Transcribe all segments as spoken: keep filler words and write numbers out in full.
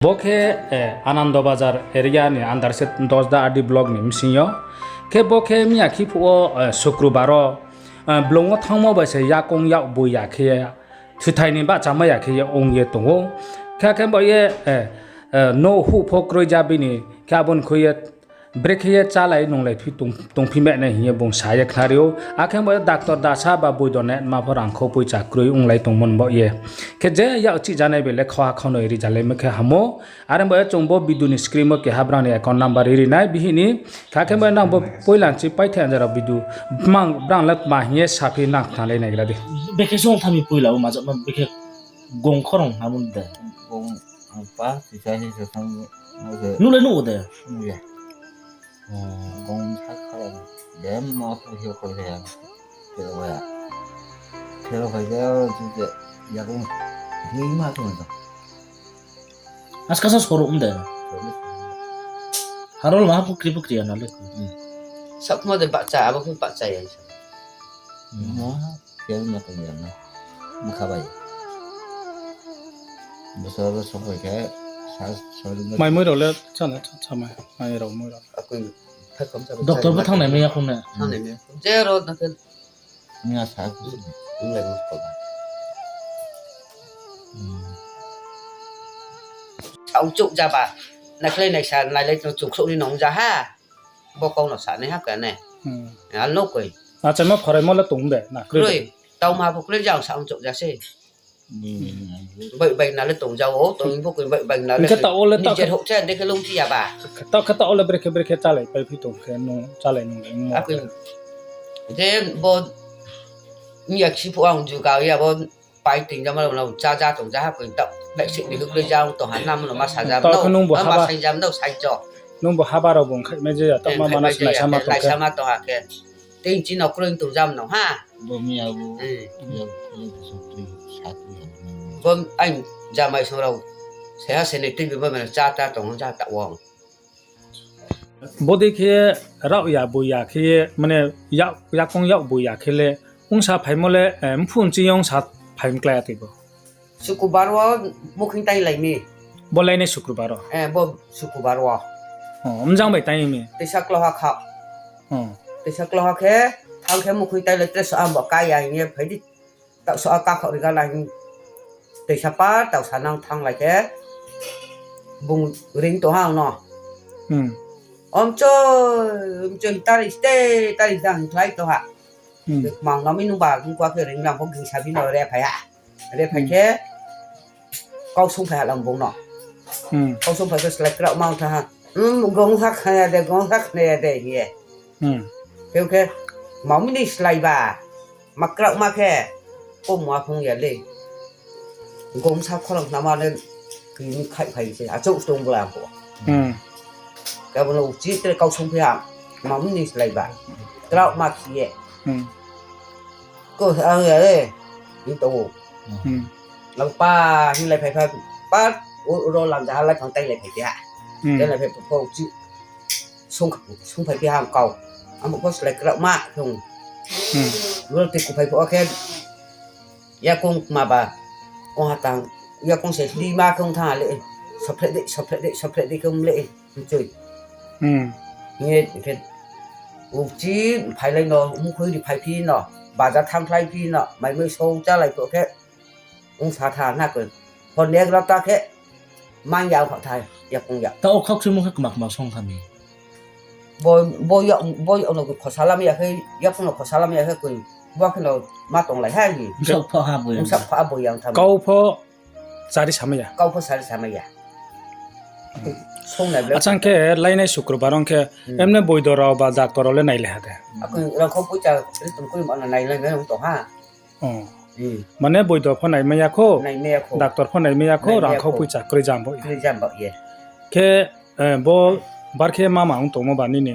Bo khe, eh, Anando Bazar area ni under se Dosda R D block ni bsing yo. Khe bo khe miya khiphuh wo, eh, Sukrubar wo, eh, blong wo thanngmo bai se yakoung yak boi ya khe ye, thuthai ni bahcha mai ya khe ye ong ye tong ou. Khe akhe bo ye, eh, eh, nouh huh pho kroi ja bini, khe abo ni khui ye, brekhe ye chálai nunglai phi tong, tongphi mai nai hing ye bung sa ye khnari ou. Akhe bo ye doctor dasa ba boido ne ma pho rangkhou poicha kroi onglai tongmo ni bo ye. Khe je yak chih janai bai le khauha khaunoi ri jalai ma khe ham ou. Are bo ye chung bo video ni screen wo keha brang ni account number ri ri nai bihih ni. Khe akhe bo ye nang bo poila nchi paithai anjara video mang brang le kma hing ye saphi nang khnalai naigra di. Bekhe song thami poila wo majak ma bekhe gong khorang hamung de. Gong pa, sisa, sisa, sang, nuh le nuh de. Nuh ya. Gong sa kha, dem ma khu hio khu ya. Thero ya. Thero phai de, ju de, ya gong. Hi ma khu. Askasa soro um de. Harol ma pukri pukri ya na le. Sakma de bahcha, abo khu bahcha ya. Ma, thero ma khu ya na. Ma kha bai. Bosor bosor phai khe, sa, sa, mai moi rao le, chana, cha, cha mai, mai rao moi rao. Akui, phai kom sa, doctor bo thanng nai mai ya khou ne. Thanng nai mai ya khou. Je ro na khe. Ni a sa. Nung lai mo ko ba. Saoh chouh ja ba. Naikhlai naisa, nailai chung chung khrouh ni nung ja ha. Bo kau no sa nai ha khe ne. Al no koi. Achaima phoraimo le tong de, na kroi. Kroi. Tau ma pho kroi jang saoh chouh ja se. Bai bai na le tong ja o, tong bo koi bai bai na le. Hing khe taoh wo le taoh nijer khe houh se, de khe lung phi ya ba. Taoh khe taoh wo le brekhe brekhe chálai pai phi tong khe, nung chálai nung le. Akoi, je bo, miya khiphuh ang juga ya bo, pai ting ja ma lo, cha ja tong ja ha koi, taoh, bai sih ni houh kroi ja tong ha, nam no ma sa ja, taoh khe nung bo ma haba, sai ja no, sai jo. Nung bo haba rao bung khaih mai je ya, taoh ma ma na khaih mai je ya, naisa ma tong khe. Naisa ma tong ha khe. Tei chini no kroi tong jam no ha. Bo mi abo, ya, ya, sa tui, sa tui, ya, bo. Bo aini jamai song rao, seha senai tui bo mano cha ta tong, cha ta wang. Bodei khe raoh ya boi ya khe ye, mane yak, yakoung yak boi ya khe le, ongsa phaimo le, eh, mphuh nching yo ongsa phaimo klái ya tei bo. Sukrubar wo mukhing tailai mi. Bo lainai sukrubar wo? Eh, bo sukrubar wo. O, mjang bai tai mi? Teisa kloha kha. O. Teisa kloha khe, thang khe mukhing tailai tre so ang bo kaya hing ye phai di. Taoh so a kakhaoh ri gana hing. Teisa par, taoh sa nang thanglai khe. Bung ring tong ha ang no. Hmm. Omchoi, omchoi, tari ste, tari jang khlai tong ha. Hmm. Mang no mi nung ba, nung kua khe ring lang pho gingsa bino re phai ha. Re phai khe, kau sung phai ha lang bung no. Hmm. Kau sung phai khe slái kraoh ma tha ha. Hmm, gong ha khna ya de, gong ha khna ya de, hing ye. Hmm. Khe, khe, ma mi ni slái ba. Ma kraoh ma khe, ko ma phung ya le. Gong sa khorang khna ma le, kini khaih phai se, achouh tong bla ko. Hmm. Khe bo no uchih tre kau sung phai ha, ma mi ni slái ba. Kraoh ma khe ye. Hmm. Ko ang ya le, ni tong ou. Hmm. Nang pa, hing lai phai pha, pa, o, ro lang ja ha lai phang tai lai phai phi ha. Hmm. Tai lai phai pho uchih. Sung, sung phai phi ha ang kau. Amo pho slái kraoh ma, sung. Hmm. Ro tei ku phai pho khe, yakoung ma ba, ong ha tang, yakoung se hli ma khe ong tha le, sophreh de, sophreh de, sophreh de khe ong le. Mchoi. Hmm. Hing ye khe, uchih phailai no, mukhoi ri phai phi no, bazar thangkhlai phi no, mai mui song chálai pho khe, ong sa tha na khe, hor ni egarota khe, mang ya kho tha, yakoung ya. Taoh wo khaukchuimo khe kma kma song kha mi? Bo, bo ya, bo ya no khosa lam ya khe, yakoung no khosa lam ya khe koi, bo khe no ma tonglai ha ni. Bsaoh pho ha bo ya. Bsaoh pho ha bo ya tha. Kau pho Chari samai ya. Kau pho chari samai ya. Song nai ble. Achang khe lainai sukrubar ong khe, hmm, emne boido rao ba doctor rao le nailai ha de? Akoi rangkhau poicha ri tong kroi ma no nailai mai ong tong ha. Oh. Hmm. Mane boido pho naimai ya kho, naimai ya kho. Doctor pho naimai ya kho, naimai ya kho, rangkhau poicha kroi jam bo ya. Kroi jam bo ye. Khe, eh, bo bar khe mama ong tongmo ba nini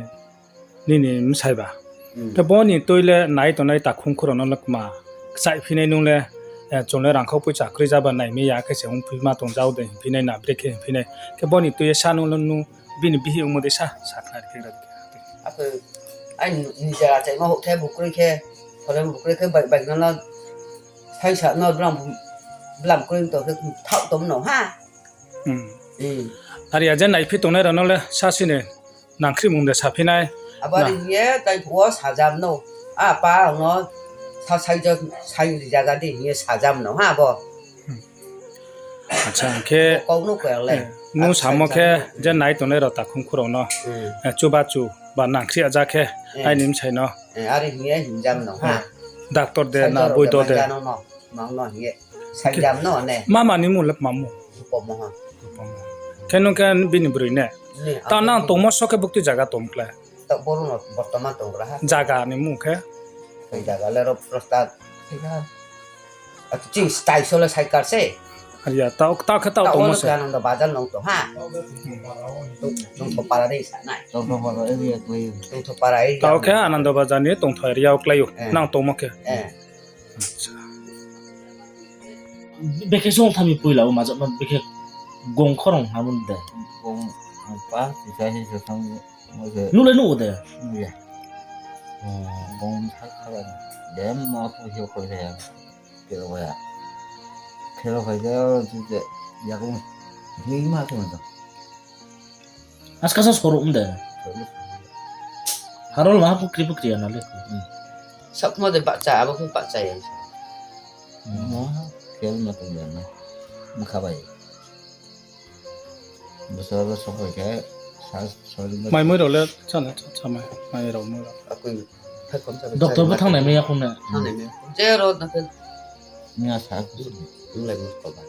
nini bsai ba. Hmm. Khe bo ni tui le nai tongnai takhum khurao no le kma kchaih phinai nung le, eh, chung le rangkhau poicha kroi jaba naimai ya khe se ongphi ma tong jao de hingphinai na brekhe hingphinai. Khe bo ni tui ye sa nung le nung bini bihih ongmo de sa, sa khnari khe ra. Akhe aini nijera chaimo houh khe bukroi khe, phola bukroi khe bai, bai no no saisa no blam, blam kroi tong khe thaoh tong no ha. Hmm. Are ya je naiphi tongnai rao no le sasi ni nangkhrihmung de saphi nai. Abo are hing ye tai phuh wo sajam no. A pa ang no sa sai jo, sai ri jaga di hing ye sajam no ha bo. Acha, hing khe kau no kau le. Nung samo khe je nai tongnai rao takhum khu rao no, chubachu ba nangkhrih aja khe, aini bsai no. Are hing ye hingjam no ha. Doctor de na boido de. Mang no hing ye. Saijam no ne. Mama ni mung le tma mung? Upomo ha. Khe nung khe bini broi ne? Ta nang tongmo so khe bukti zaga tong klái? Ta boru no bortoman tong gra ha. Zaga ni mung khe? Tei zaga le ro prosta. Ching style so le saikar se. Are ya, ta, ta khe ta tongmo se. Anando Bazar nong tong ha. Tongthopara de sa nai. Tongthopara area klái. Tongthopara area. Ta khe Anando Bazar ni Tongtho area wo klái ou. Nang tongmo khe. Bekhe song thami poila o majak no bekhe gong khorang ha mun de. Gong pa, sisa, sisa thang. Nung le nuh o de? Nuh ya. Gong thak thak de ma phu hio khoi ya. Khelo phai ya. Khelo phai ya, o je, je, ya ko. Ni ma ko. Askasa soruh de. Harol ma pukri pukri ya na le. Sakmo de bahcha, abo phu bahcha ya. Mo, khel ma tong ya na. Bkha bai. Bosor bosor phai khe, sa, sori bosor. Mai mui rao le chana, cha, cha mai, mai rao mui rao. Doctor bo thanng nai mai ya khou na. Thanng nai mai. Je ro na khe. Ni a sa. Nung lai mui rao ba.